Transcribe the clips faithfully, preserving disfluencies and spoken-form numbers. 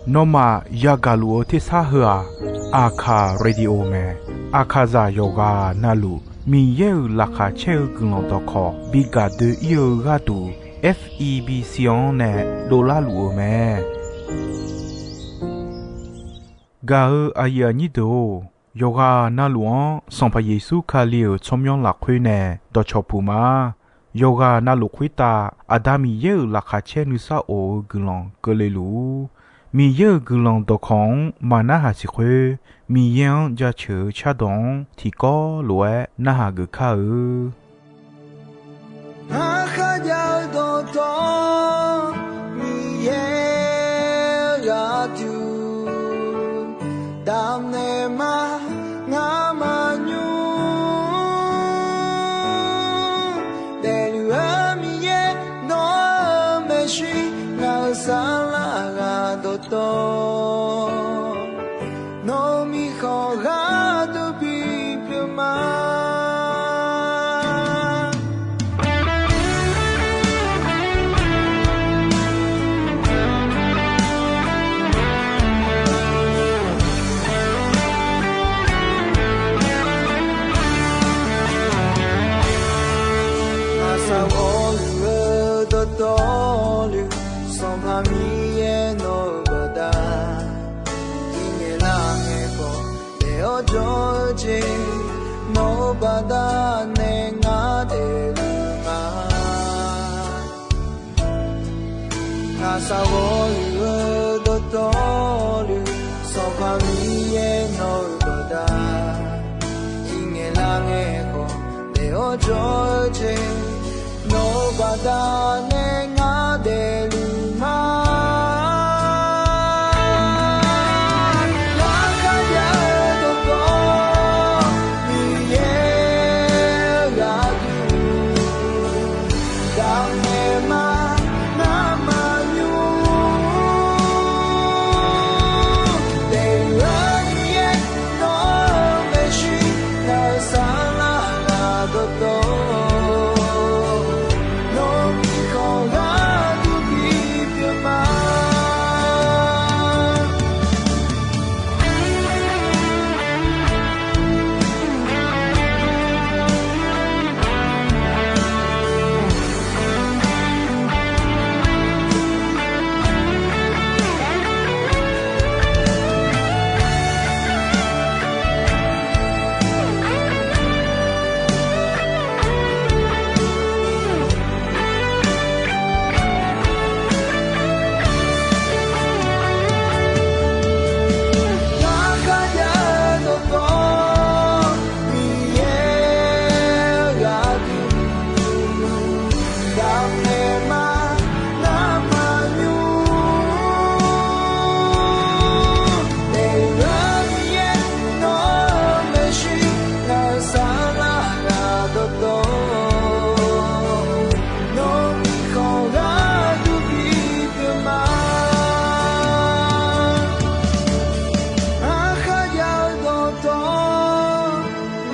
Nawmaf yagaq luf-eu tersar heu-aq, Aqkaq Radio mae. Aqkaqzaq yawqghaq navluf Miqyaer-euq laqkhaq caer-eu guiqlanq dawqkawq bi gaq doe-ir-eu gharduq, F E B C-anr nae dovlar luf-eu mae. Gaq-eu aqyuif aqnyir deuq-or, yawqghaq navluf-anr Sanqpaq Yeqsur Kali-euq tsawrmyanr lafkhoer nae dawqcawq puq ma. Yawqghaq navluf khoertav Aqda Miqyaer-euq laqkhaq caer nuisar of-eu guiqlanq keuvle luf-ur. Miqyaer-euq guiqlanq dawqkawq-anr maqnarhaq siq khoer, Miqyaer-anr jaceuq-eu cardawq-anr tiqkawv lof-aer narhaq geuf kar-eu. Ngar kharjav-eu dawqtawvluf, Miqyaer-eu gharduq damnaeq ma. Ngar maqnymr daefluf-eu Miqyaer, nawr-eu maeqshi ngaq-euq saflar ghaq dawqtawvluf, nawq-eu mirkhanq gharduq bipyeuf ma. Aqsaq ghawqluf-eu dawqtawvluf, Sanqpaq Miqyaer nawq-eu baqda, tiqngaeq lar ngaeq khawf daef-awr jawr-eu jeq, nawq-eu baqda nae ngar daefluf ma. Aqsaq ghawqluf-eu dawqtawvluf, Sanqpaq Miqyaer nawq-eu baqda, tiqngaeq lar ngaeq khawf daef-awr jawr-eu jeq, nawq-eu baqda nae ngar daefluf ma. Ngar kharjav-eu dawqtawvluf, Miqyaer-eu gharduq damnaeq ma. Ngar maqnymr daefluf-eu Miqyaer, nawr-eu maeqshi ngaq-euq saflar ghaq dawqtawvluf, nawq-eu mirkhanq gharduq bipyeuf ma. Ngar kharjav-eu dawqtawvluf, Miqyaer-eu gharduq damnaeq ma. Ngar maqnymr daefluf-eu Miqyaer, nawr-eu maeqshi ngaq-euq saflar ghaq dawqtawvluf, nawq-eu mirkhanq gharduq bipyeuf ma. Ngar kharjav-eu dawqtawvluf,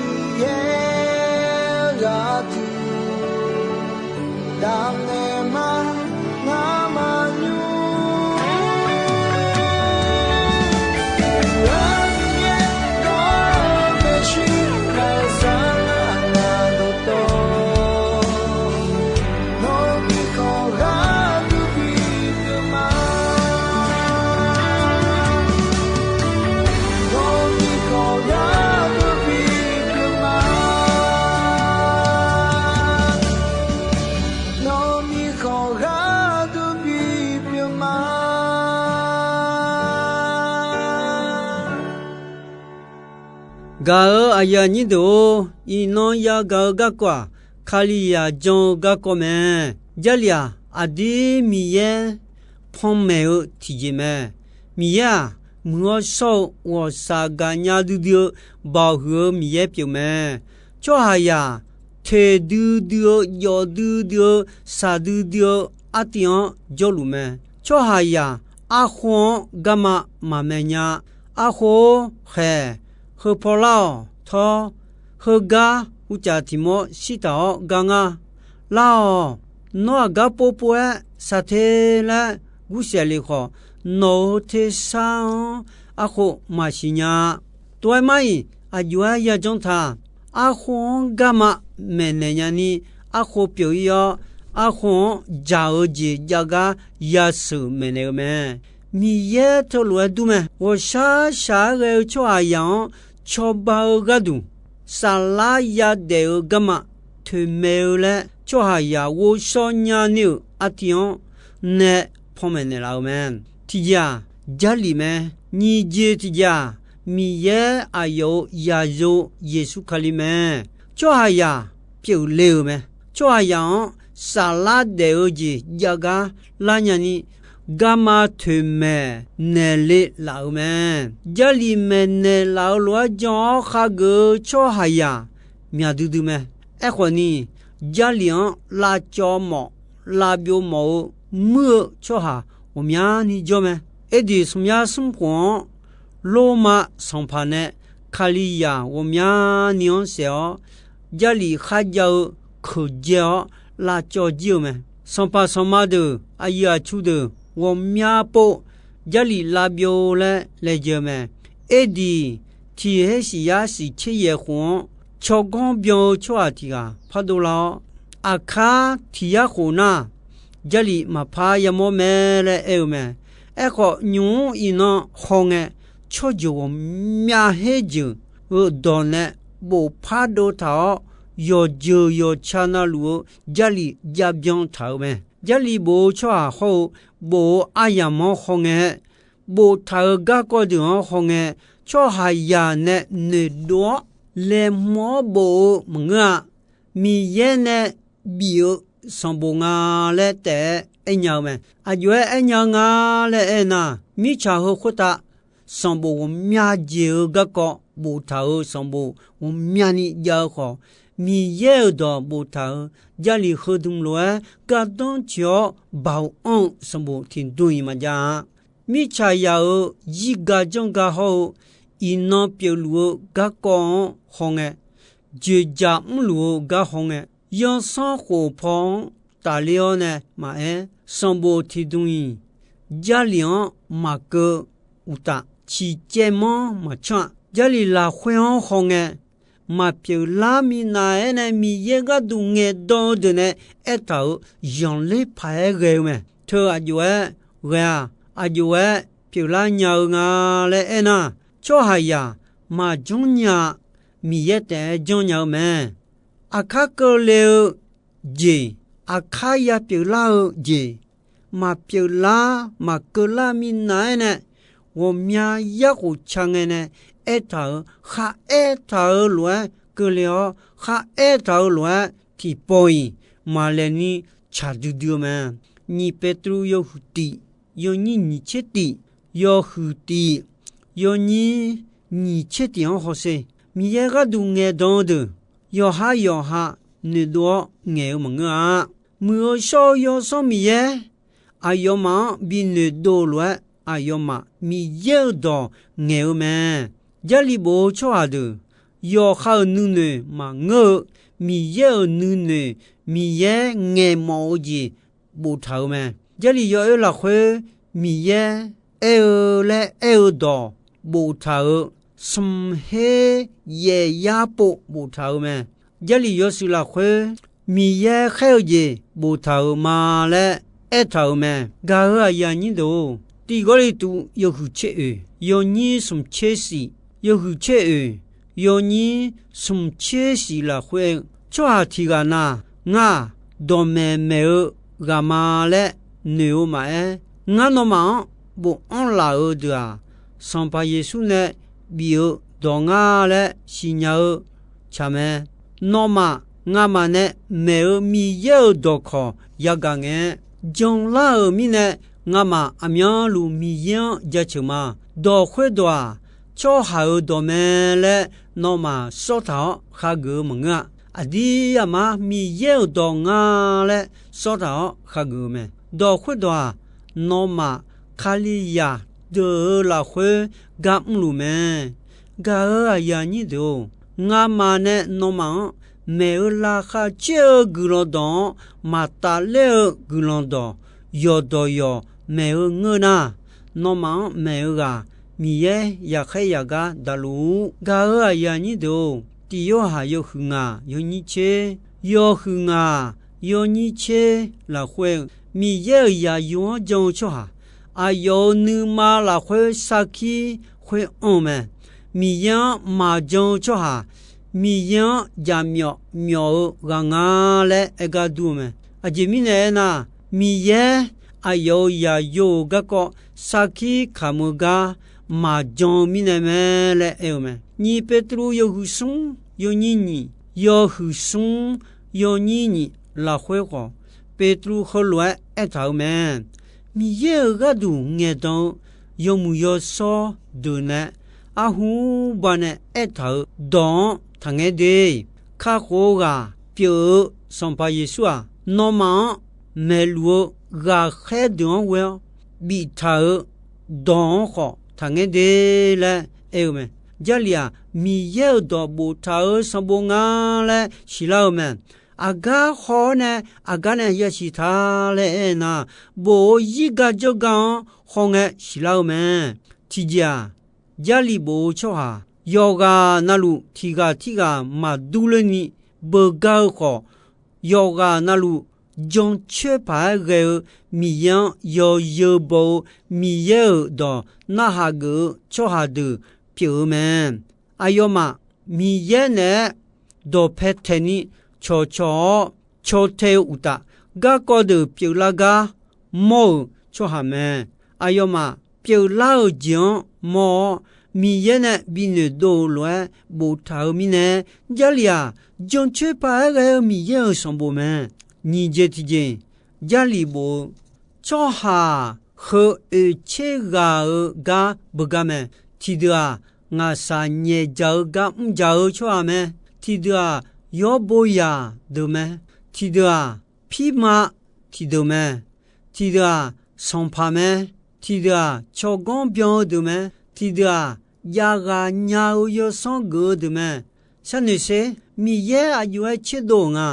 Miqyaer-eu gharduq damnaeq ma. Ngar maqnymr daefluf-eu Miqyaer, nawr-eu maeqshi ngaq-euq saflar ghaq dawqtawvluf, nawq-eu mirkhanq gharduq bipyeuf ma. Nawq-eu mirkhanq gharduq bipyeuf ma. Nawq-eu mirkhanq gharduq bipyeuf ma. Gaq-eu aqyuif aqnyir deuq-or, iqnan yagaq-eu garkawv-aq, Kalizaq jan-eu garkawv mae. Jarlif-aq, aqdir Miqyaer panmaeq-eu tiqjeq mae. Miqyaer-aq, muiq-awr shawr-eu ghawqshaq gaqnya duidui-eu baoq huiq-eu Miqyaer pyeuf mae. Tsawrhaqzaq teq duidui-eu, jawf duidui-eu, shaq duidui-eu artiv-anr jawrluf mae. Tsawrhaqzaq arkhof-anr garma maqmae nya. Arkhof-or, khaeq, heu paw lar-awq, tawr, heugar uqcaf tiq mawr shirtaq-awr gar ngar. Lar-awq, nawr aqgar povpov-aer saqte laer gursaef le khawf, nawq-euq tersar-anr arkhof maqsiq nya-a. Tov-aer mar-iq, aqjox-aer yajanr ta. Arkhof-anr garma maeqnaeq nyani, arkhof pyeuf-ir-awr, arkhof-anr dzaq-eu jeq jav gar yasheuq maeqnaeq-eu mae. Miqyaer teulof-aer dur mae. Ghawqshaq shaq-aer ghae-eu tsawrhaqzaq-anr cawba-eu gharduq, saflar yadaef-eu garma toeqmaeq-eu laer, tsawrhaqzaq ghovshaw nyani-euq artiv-anr nae panmaeq naeqlaf-eu mae. Tiqjeq-aq, Jarlif mae. Nyiq jeq tiqjeq-aq, Miqyaer aqyawf-euq zaqyo Yeqsur Kali mae. Tsawrhaqzaq pyeufle-euq mae. Tsawrhaqzaq-anr saflar daef-eu jeq jav gar lar nyani, garma toeqmaeq naeqle laf-euq mae. Jarlif maeqnaeq laf-eu lof-aer jan-awr khageuf-eu tsawrhaqzaq myaq duidui mae. Aerkhawf ni, Jarlif-anr lavcawv mawf, lavbyov mawf-eu muir-eu tsawrhaq ghawqmyani jawr mae. Erdiq smq yar smr khof-anr, Lormav sanqpaq nae Kalizaq ghawqmyani-anr saef-awr, Jarlif kharjav-eu keuqdzae-awr lavcawv jir-eu mae. Sanqpaq sanqma deuq, aqyuif aqtsu deuq ghawqmya pov Jarlif lavbyov laer laejae-eu mae. Erdiq tiq her siq yar siq tser yaef khof-anr, tsawrganr byan-eu tsawrhaq tiq ghaq pardov lar-awr, aqkar tiq yar khof nar, Jarlif maqpar yamawr mae laer aer-eu mae. Aerkhawf, nymq-mr iqnan hawngae, tsawrjeuq ghawqmya her jeuq-eu dawq nae bofpar dov taq-awr, yawqjeuq yawqca navluf-eu Jarlif jav byan taq-euq mae. Jarlif bof-eu tsawrhaq hawr-eu bof-eu aryamq-anr hawngae, boftaq-euq garkawv deuq-anr hawngae, tsawrhaqzaq nae noeqdov-awr laeqhmq-awr bof-eu maqngeur-a. Miqyaer nae bif-eu sanqbof nga laer taef-aer aernya-eu mae. Aqjox-aer aernya-eu nga laer aernar, mirtsaq heu khoertav sanqbof ghawqmya jeq-eu garkawv boftaq-euq sanqbof ghawqmyani jav-eu khawf, Miqyaer-euq dawq boftaq-euq Jarlif heudmq lof-aer gardanr tsoeq-awr baoq anr-eu sanqbof tiqdmq-iq maqjav-a. Mirtsaq yaq-euq zirga janrga hawr-eu iqnan pyeufluf-eu garkawv-anr hawngae, dzoeqdzaq mrluf-eu gar hawngae, yanrsanr khof paw-anr tafler-awr nae maqaer, sanqbof tiqdmq-iq Jarlif-anr maqkeuv uqtaf, ciqcaev manr maqcanr-a. Jarlif lafkhoer-anr hawngae, maqpyeuf lar minav-aer nae Miqyaer gharduq ngaeqdan-eu deuq nae aertaq-euq zanqler paq-aer ghae-eu mae. Teu aqjox-aer ghae-aq, aqjox-aer pyeuflar nya-eu nga laer aernar, tsawrhaqzaq maqjanr nya-a. Miqyaer taef-aer janrnya-eu mae. Aqkar keuvle-eu jeq, aqkar yapyeuf lar-eu jeq, maqpyeuf lar maqkeuv lar minav-aer nae, ghawqmya yarkhof ca ngae nae aertaq-euq kharaer taq-eu lof-aer keuvle-awr, kharaer taq-eu lof-aer tiqpawf-iq maqlaeqni tsaq duidui-eu mae. Nyiq Peqtruv yawhuiq tiq, yawnyir nyiq tser tiq, yawhuiq tiq, yawnyir nyiq tser tiq-anr hawsher. Miqyaer gharduq ngaeqdan-eu deuq, yawqha yawqha noeqdov-awr ngaeq-eu maqngeur-a. Muiq-eu shawr-eu Yawsanr Miqyaer, aqyawfmaf-anr binoeqdov lof-aer, aqyawfmaf Miqyaer-euq dawq ngaeq-eu mae. Jarlif bof-eu tsawrhaq deuq, yawqha-euq nuinoeq maqngeur-eu, Miqyaer-euq nuinoeq, Miqyaer ngaeqmawf-eu jeq boftaq-euq mae. Jarlif yawoer lafkhoer Miqyaer aer-eu laer aer-eu dawq boftaq-euq, smq her yaef yar pov boftaq-euq mae. Jarlif yawshuif lafkhoer Miqyaer khaer-eu jeq boftaq-euq ma laer aertaq-euq mae. Gaq-euq aqyuif aqnyir deuq-or, Tiq Gawrliqtu yawhuiq tser oeq, yawnyir smq tser shif, yawhuiq tser oeq, yawnyir smq tser shif lafkhoer-eu, tsawrhaq tiq ghaq na, ngar-aq, dawqmaeq maeq-eu ghaq ma laer noeq-eu maqaer, ngar nawmaf-anr bofanr laf-euq deuq-aq, Sanqpaq Yeqsur nae bif-eu dawq ngar laer siqnya-eu tsaq mae. Nawmaf ngamaf nae maeq-eu Miqyaer-euq dawqkawq yagaq ngae-aer, janlar-euq mirnae ngamaf aqmyanluf Miqyaer-anr jaceuq ma. Dawq khoerdawq-aq, tsawrhaq-euq dawq mae laer nawmaf sawr taq-awr khageuf-eu maqngeur-a. Aqdir aqmar Miqyaer-euq dawq nga laer sawr taq-awr khageuf-eu mae. Dawq khoerdawq-aq, nawmaf Kalizaq deuq-euq lafkhoer gar mrluf mae. Gaq-euq aqyuif aqnyir deuq-or, ngamaf nae nawmaf-anr maeq-eu laqkhaq caer-eu guiqlanq dawq-anr maqtaf ler-eu guiqlanq dawq, yawqdawq yawq maeq-eu ngeur nar, nawmaf-anr maeq-eu ghaq Miqyaer yaqkhaer yaqgar daqluf-ur. Gaq-euq aqyuif aqnyir deuq-or, Tiq Yorhaq yawhuiq ngaq yawnyir tser, yawhuiq ngaq yawnyir tser lafkhoer-eu, Miqyaer-euq zaqyo-anr jan-eu tsawrhaq aqyawf-euq nuima lafkhoer sarkir khoer anr-eu mae. Miqyaer-anr maqjan-eu tsawrhaq Miqyaer-anr jaqmyawf myawf-eu ghaq nga laer aer gar dur-eu mae. Aqjeq mirnae aernar, Miqyaer aqyawf-euq zaqyo-euq garkawv sarkir kamq-eu gar maqjan-eu mirnae mae laer aer-eu mae. Nyiq Petruv yawhuiq smr yawnyir nyiq, yawhuiq smr yawnyir nyiq lafkhoer khawf, Petruv heulof-aer aertaq-euq mae. Miqyaer-euq gharduq ngaeqdan-eu yawmuiq yawshawr deuq nae arhu banae aertaq-euq dawq-anr taqngaer de. Kakhof-eu ghaq pyeuf-eu Sanqpaq Yeqsur-aq, nawmaf-anr maeqluf-eu ghaqkhaer deuq-anr ghoe-awr biftaq-euq dawq-anr khawf taqngaer de laer aer-eu mae. Jarlif-aq, Miqyaer-euq dawq boftaq-euq sanqbof nga laer siqlar-eu mae. Aqgar haw-awr nae aqgar nae yasiq ta laer aernar, bof-eu zirgar jawrgar-anr hawngae siqlar-eu mae. Tiqjeq-aq, Jarlif bof-eu tsawrhaq yawqghaq navluf tiq ghaq tirghaq maqdur lerni beugar-eu khawf, yawqghaq navluf jancoer paq-aer ghae-eu Miqyaer-anr yawzeu baw-eu Miqyaer-euq dawq narhaq geuf-eu tsawrhaq deuq pyeuf-eu mae. Aqyawfmaf Miqyaer naeq-aer dawqpae taeqni cawqcawq-awr caw tae-eu uqtaf, garkawv deuq pyeuflar gar mawr-euq tsawrhaq mae. Aqyawfmaf pyeuflar-euq jeq-anr mawr-awr, Miqyaer nae bi noeqdov-euq lof-aer boftaq-eu mirnae, Jarlif-aq, jancoer paq-aer ghae-eu Miqyaer-euq sanqbof mae. Nyiq jeq tiqjeq, Jarlif bof-eu tsawrhaq heu oeqtser ghaq-eu gar beugar mae. Tiqdeuq-aq, ngaqshaq nyaefdzaq-eu gar mrdzaq-eu tsawrhaq mae. Tiqdeuq-aq, yawrbo zaq deuq mae. Tiqdeuq-aq, pirma tiqdeuq mae. Tiqdeuq-aq, sanqpaq mae. Tiqdeuq-aq, tsawrganr byan-eu deuq mae. Tiqdeuq-aq, javghaq nya-eu yawsanr geuf-eu deuq mae. Sharnoeq sher, Miqyaer aqjox-aer tserdov-euq nga.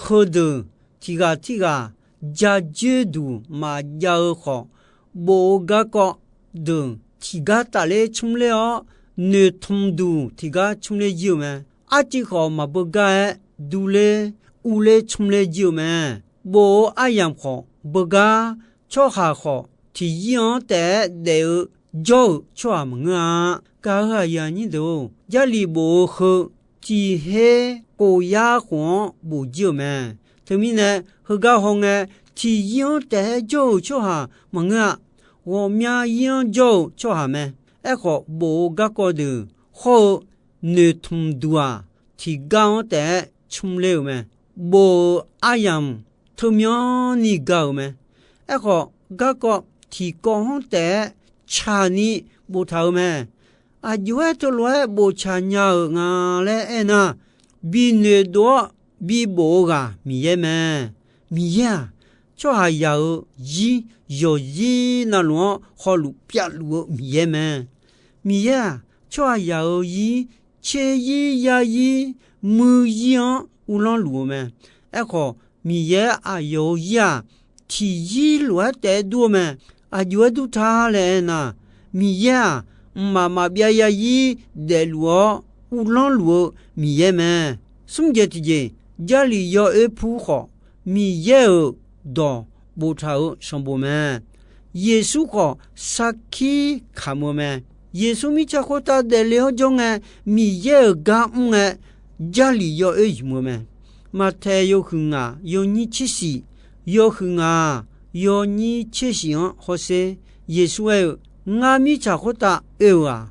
Heudeuq tiqghaq tirghaq ja dzoerduq maqjav-eu khawf, bof-eu garkawv deuq tiqgar tafler tsmr ler-awr, noeqtmq duq tiqgar tsmr ler jir-euq mae. Arcuiv khawf maqbeugar-aer durler urler tsmr ler jir-euq mae. Bof-eu aryamq khawf beugar, tsawrhaq khawf tiqyir-anr taef-aer daef-eu jawr-euq tsawrhaq maqngeur-a. Gaq-euq aqyuif aqnyir deuq-or, Jarlif bof-eu heu tiq her khof yar khof-anr bof jir-euq mae. Teumirnae, heugar hawngae, tiqyir-anr taef-aer jawr-euq tsawrhaq maqngeur-a. Ghawqmya yir-anr jawr-eu tsawrhaq mae. Aerkhawf, bof-eu garkawv deuq hawr-eu noeqtmq duq-aq, tiqgar-anr taef-aer tsmr ler-euq mae. Bof-euq aryamq teumyanrni ga-euq mae. Aerkhawf, garkawv tiqkawv-anr taef-aer tsaqni boftaq-euq mae. Aqjox-aer teulof-aer boftaq nya-euq nga laer aernar, bi noeqdov-awr bibof-eu ghaq Miqyaer mae. Miqyaer-aq, tsawrhaqzaq-euq zir yawqzir navluf-anr hawluf pyavluf-eu Miqyaer mae. Miqyaer-aq, tsawrhaqzaq-euq zir, tserzir yarzir muirzir-anr uvlanr luf-eu mae. Aerkhawf, Miqyaer aqyawf-euq zir-aq, tiqzir lof-aer taef-aer dur-eu mae. Aqjox-aer dur ta laer aernar, Miqyaer-aq, mqmaq maqbyav yarzir daefluf-awr uvlanr luf-eu Miqyaer mae. Smr jeq tiqjeq, Jarlif yawoer pu khawf, Miqyaer-euq dawq boftaq-euq sanqbof mae. Yeqsur khawf sarkir kamq-eu mae. Yeqsur mirtsaq khoertav daefle-awr jawr ngae, Miqyaer-euq gar mr ngae, Jarlif yawoer zmq-eu mae. Maqtaeq yawhuiq ngaq yawnyir tser shif, yawhuiq ngaq yawnyir tser shif-anr hawsher. Yeqsur aer-eu, Ngar mirtsaq khoertav oe-euq-aq,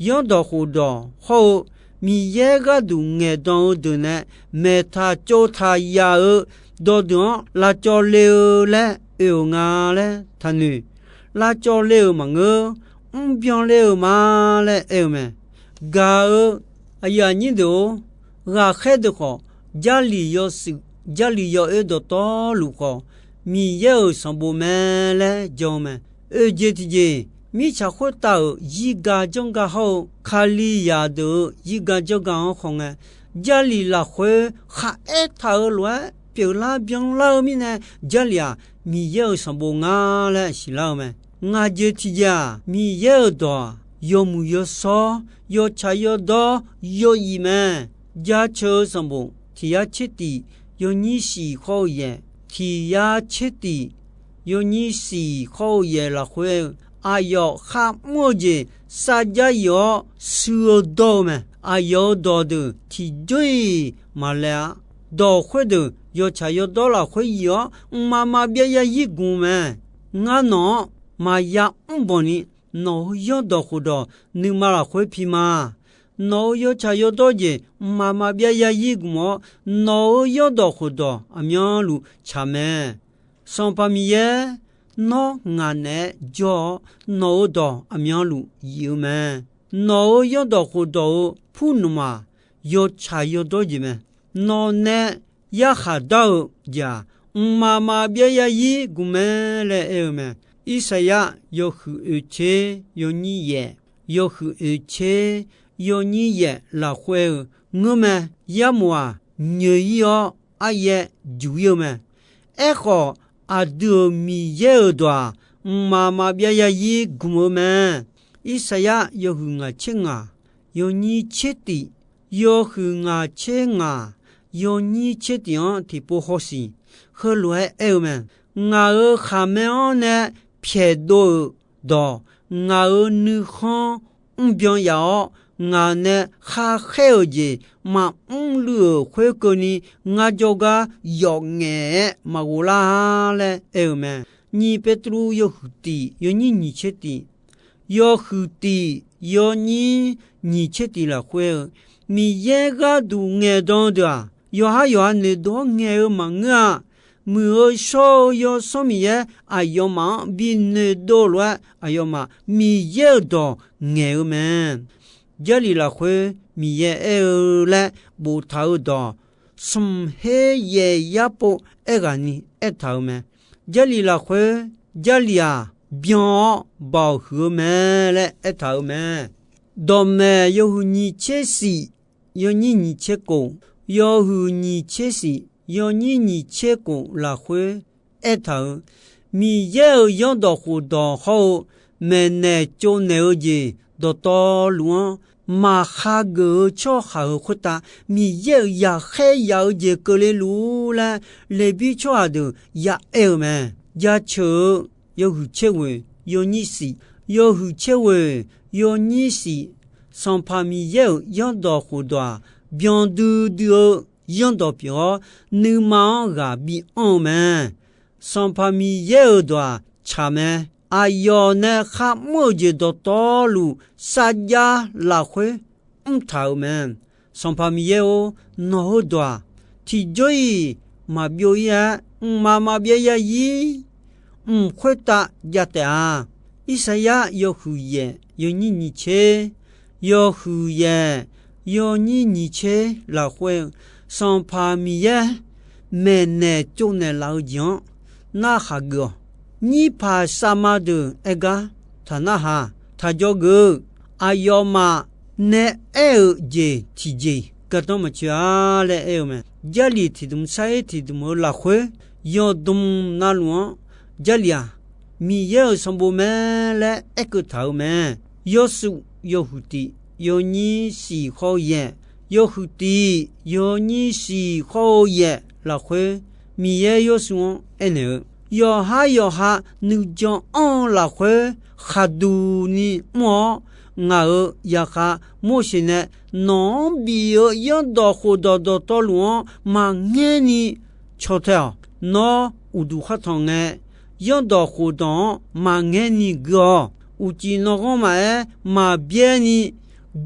yanrdawq khofdawq hawr-eu Miqyaer gharduq ngaeqdan-eu deuq nae maeqtaq tsovtaq yaf-eu dawqdeuq-anr lavcawv le-eu laer oe-euq nga laer taqnoeq. Lavcawv le-euq maqngeur, mrbyan le-euq ma laer aer-eu mae. Gaq-eu aqyuif aqnyir deuq-or, ghaqkhaer deuq khawf, Jarlif yawshuif, Jarlif yawoer dawqtawvluf khawf, Miqyaer-euq sanqbof mae laer jan-eu mae. Oeq jeq tiqjeq, mirtsaq khoertav-euq zirga janrga hawr-eu Kalizaq deuq-euq zirga janrga-anr khawf ngae, Jarlif lafkhoer kharaer taq-euq lof-aer pyeuflar byanlar-eu mirnae, Jarlif-aq Miqyaer-euq sanqbof nga laer siqlar-eu mae. Ngaq jeq tiqjeq-aq, Miqyaer-euq dawq-aq, yawmuiq yawshawr, yawtsaq yawdawr, yawif mae. Jaceuq-eu sanqbof tiq yar tser tif yawnyir siq khawr-eu yaeq, tiq yar tser tif yawnyir siq khawr-eu yaeq lafkhoer-eu, aqyawf kharmr-eu jeq sarjax yif-awr sui-eu dawr-eu mae. Aqyawf-euq dawq deuq tiqjawr-iq maqlaeq-a. Dawq khoerdeuq yawtsaq yawdawr lafkhoer yif-awr, mqmaq maqbyav yarzir gmq mae. Ngar nawq-anr maqya mr banq ni, nawq-euq zanrdawq khofdawq nuima lafkhoer pi ma. Nawq-euq yawtsaq yawdawr jeq mqmaq maqbyav yarzir gmq-awr, nawq-euq zanrdawq khofdawq aqmyanluf tsaq mae. Sanqpaq Miqyaer, nawr ngaq naeq-aer jawr-awr, nawq-euq dawq aqmyanluf yif-eu mae. Nawq-euq zanrdawq khofdawq-euq purnmq-aq, yawtsaq yawdawr jeq mae. Nawq nae yarkhaq dar-eu jeq-aq, mqmaq maqbyav yarzir gmq mae laer aer-eu mae. Irsaqyar yawhuiq oeq tser yawnyir yaeq, yawhuiq oeq tser yawnyir yaeq lafkhoer-eu, ngeurmae, yarmof-aq nyoeq-ir-awr aryaer juq-ir-eu mae. Aerkhawf, aqdui-euq Miqyaer-euq dawq-aq, mqmaq maqbyav yarzir gmq-eu mae. Irsaqyar yawhuiq ngaq tser ngaq yawnyir tser tif, yawhuiq ngaq tser ngaq yawnyir tser tif-anr tiqpov hawsiq heulof-aer aer-eu mae. Ngaq-euq khaqmae-anr nae pyaeqdov-euq dawq, ngaq-euq nuikhanr mrbyan yaf-awr, ngaq nae kharkhaer-euq jeq maqmr luiv-euq khoerkeuvni, ngar jawrgar yawf ngaef-aer maqghov lar-a laer aer-eu mae. Nyiq Petruv yawhuiq tif yawnyir nyiq tser tif, yawhuiq tif yawnyir nyiq tser tif lafkhoer-eu, Miqyaer gharduq ngaeqdan-eu deuq-aq, yawqhar yawqha noeqdov-awr ngaeq-eu maqngeur-a. Muiq-eu shawr-eu Yawsanr Miqyaer aqyawfmaf-anr binoeqdov lof-aer, aqyawfmaf Miqyaer-euq dawq ngaeq-eu mae. Jarlif lafkhoer Miqyaer aer-eu laer boftaq-eu dawq, smq her yaeq yarpov aerghaqni aertaq-euq mae. Jarlif lafkhoer, Jarlif-aq byan-awr baoq huiq-eu mae laer aertaq-euq mae. Dawqmaeq yawhuiq nyiq tser shif yawnyir nyiq tser kof, yawhuiq nyiq tser shif yawnyir nyiq tser kof lafkhoer aertaq-euq, Miqyaer-euq zanrdawq khofdawq hawr-eu maeqnaeq tsovnaeq-eu jeq dawqtawvluf-anr maqhageuf-eu tsawrhaq-euq khoertav Miqyaer-euq yaqkhaer yaf-eu jeq keuvle luf-ur laer, Leqbir tsawrhaq deuq ya aer-eu mae. Jaceuq-eu yawhuiq tser ghoeq yawnyir shif, yawhuiq tser ghoeq yawnyir shif, Sanqpaq Miqyaer-euq zanrdawq khofdawq-aq, byan duidui-eu zanrdawq pyeuf-awr, nuima-anr ghaq bi anr-eu mae. Sanqpaq Miqyaer-euq dawq-aq tsaq mae. Aqyawf nae kharmr-euq jeq dawqtawvluf sarjax lafkhoer mrtaq-euq mae. Sanqpaq Miqyaer-or, nawq heudawq-aq, tiqjawr-iq maqbyov-ir-aer, mqmaq maqbyav yarzir mq khoertav jav taef-a. Irsaqyar yawhuiq yaeq yawnyir nyiq tser, yawhuiq yaeq yawnyir nyiq tser lafkhoer-eu, Sanqpaq Miqyaer maeqnaeq tsovnaeq laf-eu jeq-anr narhaq geuf-awq. Nyirpaq savma deuq aer gar taq narhaq, taq dzawgeuf-eu. Aqyawfmaf nae aer-euq jeq tiqjeq gardanr maqtsoeq-a laer aer-eu mae. Jarlif tiqdmq sar-ir tiqdmq-eu lafkhoer, yawqdmq navluf-anr Jarlif-aq Miqyaer-euq sanqbof mae laer aerkeuv taq-euq mae. Yawrsuf yawhuiq tif yawnyir shif khawr-eu yaeq, yawhuiq tif yawnyir shif khawr-eu yaeq lafkhoer, Miqyaer Yawrsuf-anr aernaeq-eu, yawqhar yawqha nuijan anr-eu lafkhoer khaqduq ni mr-awr, ngaq-euq zaqkhav Morseq nae nawq-anr bif-eu zanrdawq khofdawq dawqtawvluf-anr maqngaer ni caw tae-awq. Nawr uqduq khar tanq ngae, zanrdawq khofdawq-anr maqngaer ni gui-awq. Uqcif nanghanr maqaer maqbyaer ni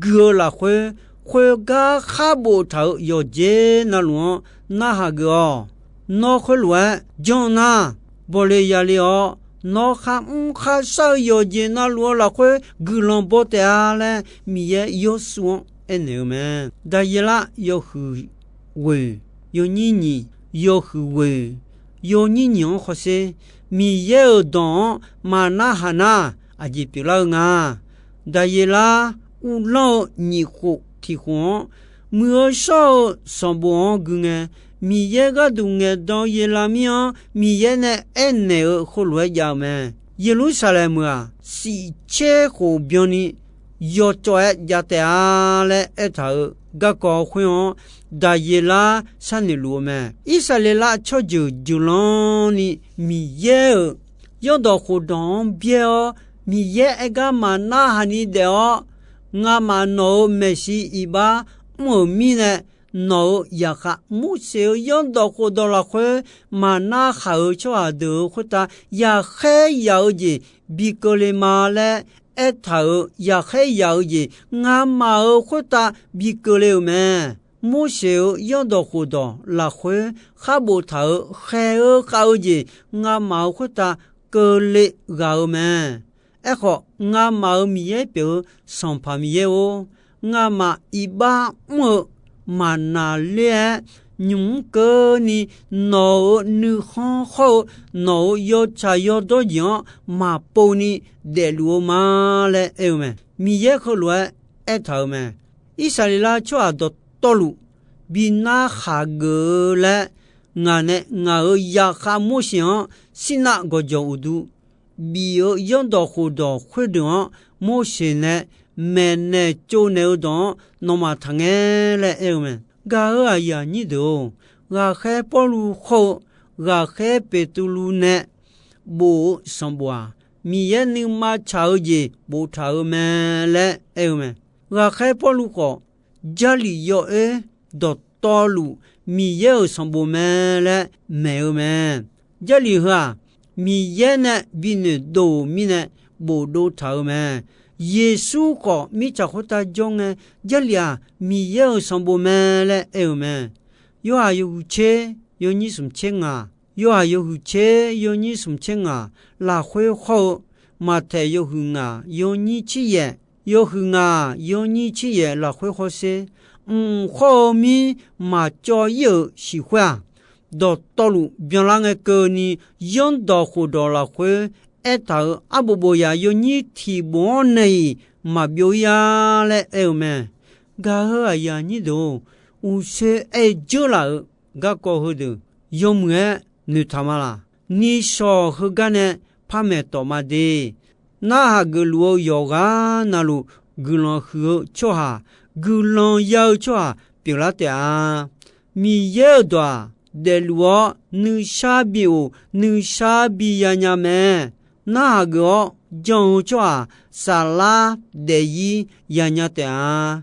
gui-eu lafkhoer, khoergar khar boftaq-euq yawqjeq navluf-anr narhaq geuf-awq. Nawr khoerlof-aer janr nar, bawle yale-awr, nawr kharmr kharshar-eu yawqjeq navluf-eu lafkhoer guiqlanq baw taef-a laer, Miqyaer Yawrsuf-anr aernaeq-eu mae. Daqyeqlar yawhuiq ghoeq yawnyir nyiq, yawhuiq ghoeq yawnyir nyiq-anr hawsher. Miqyaer-euq dawq-anr maqnarhaq nar, aqjeq pyeuflar-eu nga. Daqyeqlar uvlanr-eu nyiq khof tiq khof-anr, muiq-eu shawr-eu sanqbof-anr gui ngae, Miqyaer gharduq ngaeqdan-eu Yeqlavmir-anr Miqyaer nae aernaeq-eu heulof-aer jav-eu mae. Yeqlursaqlaeq meuq-aq, siqtser khof byanni yawcawv-aer jav taef-a laer aertaq-euq garkawv khoer-anr Daqyeqlar sharnoeq luf-eu mae. Irsaqleqlav tsawrjeuq jeuqlanni Miqyaer-euq zanrdawq khofdawq-anr byaer-awr, Miqyaer aer gar maqnar haq ni daef-awr, ngamaf nawq-euq maeqshi iqbax mr-euq mirnae, nawq-euq zaqkhav Morseq-euq zanrdawq khofdawq lafkhoer maqnar haq-euq tsawrhaq deuq-euq khoertav yaqkhaer yaq-eu jeq bi keuvle ma laer aertaq-euq yaqkhaer yaq-eu jeq ngamaf-euq khoertav bi keuvle-euq mae. Morseq-euq zanrdawq khofdawq lafkhoer khar boftaq-euq khaeq-eu khav-eu jeq ngamaf-euq khoertav keuvle ghaq-eu mae. Aerkhawf, ngamaf-euq Miqyaer pyeuf-eu Sanqpaq Miqyaer-or, ngamaf iqbax mr-eu maqnaqler-aer nymq mr keuvni nawq-euq nuikhanr hawr-eu nawq-euq yawtsaq yawdawr jeq-anr maqpov ni daefluf-eu ma laer aer-eu mae. Miqyaer heulof-aer aertaq-euq mae. Irsaqleqlav tsawrhaq dawqtawvluf bi narhaq geuf-eu laer ngaq nae ngaq-euq zaqkhav Morseq-anr Sirnav gawqjawq uqduq bif-eu zanrdawq khofdawq khoerdeuq-anr Morseq nae maeqnaeq tsovnaeq-eu dawq-anr nawmaf taqngae laer aer-eu mae. Gaq-euq aqyuif aqnyir deuq-or, ghaqkhaer Pawrluv hawr-eu ghaqkhaer Beqtuvluv nae bof-eu sanqbof-aq, Miqyaer nuima tsaq-eu jeq boftaq-euq mae laer aer-eu mae. Ghaqkhaer Pawrluv khawf, Jarlif yawoer dawqtawvluf Miqyaer-euq sanqbof mae laer maeq-eu mae. Jarlif heu-aq, Miqyaer nae bi noeqdov-euq mirnae bofdov taq-euq mae. Yeqsur khawf mirtsaq khoertav jawr ngae, Jarlif-aq, Miqyaer-euq sanqbof mae laer aer-eu mae. Yorhaq yawhuiq tser yawnyir smq tser ngaq, Yorhaq yawhuiq tser yawnyir smq tser ngaq lafkhoer hawr-eu, Maqtaeq yawhuiq ngaq yawnyir tser yaef, yawhuiq ngaq yawnyir tser yaef lafkhoer hawsher, mq hawr-eu mir maqcawv ir-euq siq khoer-aq, dawqtawvluf byanlar ngae keuvni, zanrdawq khofdawq lafkhoer aertaq-euq arbof bof yaq yawnyir tiq bof-anr nae-iq maqbyov ir-a laer aer-eu mae. Gaq-euq aqyuif aqnyir deuq-or, uqshoe aer dzeur laf-euq garkawv heudeuq yawmuiq-aer noeqtaq ma laq? Nishawq heugar nae par maeqtawf ma de. Narhaq geufluf-eu yawqghaq navluf guiqlanq huiq-eu tsawrhaq, guiqlanq ya-eu tsawrhaq pyeuflar taef-a. Miqyaer-euq dawq-aq, daefluf-awr nuishar bi of nuishar bi ya nya mae. Narhaq geuf-awr jan-eu tsawrhaq saflar daef-ir ya nya taef-a.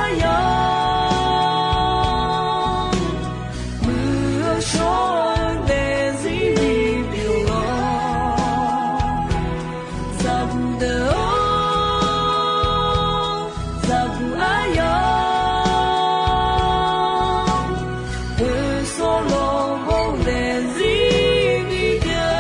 Aryamq, muiq-eu shawr-eu daefzir bipyeuf-awr, zaqguq deuq-or, zaqguq aryamq, oeqsawr lawqbawr daefzir bipyeuf.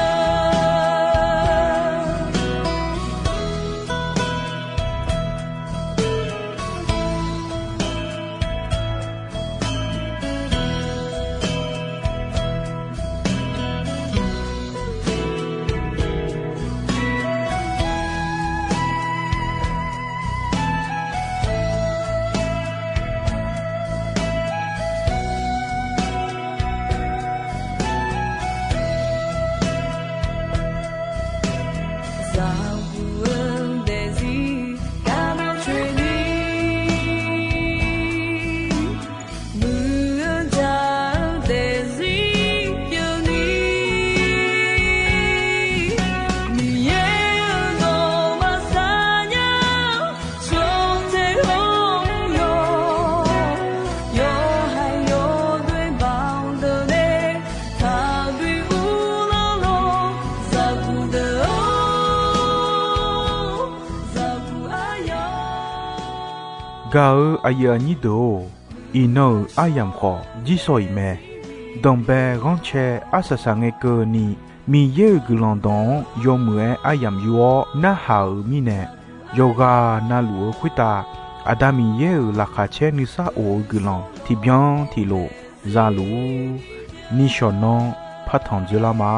Zaqguq-eu daefzir gardanr coeni, muiq-eu jaq-eu daefzir pyeufni, Miqyaer-euq dawq maqsar nya, shawr-eu teq-anr yawq, yawqha yawdoer baq-anr deuq nae taqbi urlar lawr, zaqguq deuq-or, zaqguq aryamq. Gaq-eu aqyuif aqnyir deuq-or, iqnan-euq aryamq khawf jirsawq iq mae. Danqbae ghanrcae arsaq saq ngae keuvni, Miqyaer-euq guiqlanq dawq-anr yawmuiq-aer aryamq yur-awr narhaq-euq mirnae, yawqghaq navluf-eu khoertav Aqda Miqyaer-euq laqkhaq caer nuisar of-eu guiqlanq tiqbyan tiqlof za luf-ur. Nishawq nanr partanq dzoerlar ma.